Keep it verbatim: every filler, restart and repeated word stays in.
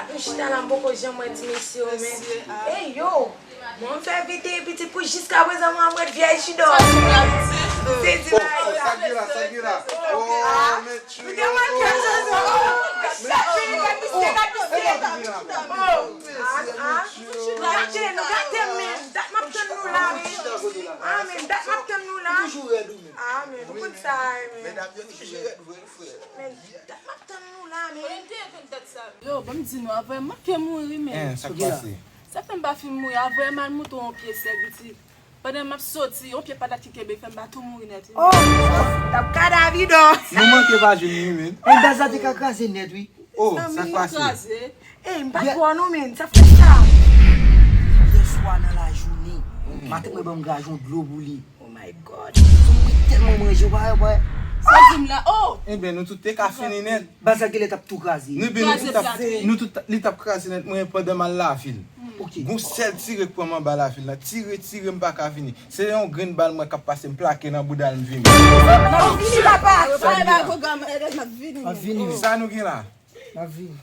Mwen chita la, m poko janm wè ti mesye yo, men. Ey, yo! Mwen m fè vide pitit pou jiskaprezan mwen ap ret vyèj chidò. Se di Oh, oh, sa k gen la, sa k gen la. Oh, men tchou. Gade nou, gade nou, men. Dat m ap tann nou la, men. Ah, men dat m ap tann nou la. Ah, men, nou konn sa, men. Men dat m ap tann nou la, men. Yo, ban m di nou, Avanyè manke mouri, men. Hein, sa k pase? Sa fè m pa fin mouri, Avanyè m al moute yon pye sèk, piti. Pandan m ap soti, yon pye patat ki kenbe fè m pa tou mouri nèt, wi. Oh, t ap ka Davido. Nou manke pa jwenn li, men. Yon baz la te ka kraze nèt, wi. Oh, sa k pase? Kraze. Ey, m pa kwè non, men. Sa fè sa. Yè swa nan lajounen, matant mwen ban m gajon dlo pou li. Oh my God. Mwen tèlman manje, w pa wè. Sa di m la, oh! Ebyen, nou tout te ka fini nèt. Baz la genlè t ap tou kraze. Nou, ebyen, nou tout t ap, nou tout, li t ap kraze nèt, mwen pandan m al lavil. Ok. Gon sèl tire k pran m anba lavil la. Tire, tire, m pa ka vini. Se yon grenn bal mwen k ap pase, m plake nan bouda l, m vini. M ap vini, papa. Yo pa e ba pwogram, erezman m ap vini. M ap vini. Sa nou gen la? M ap vini.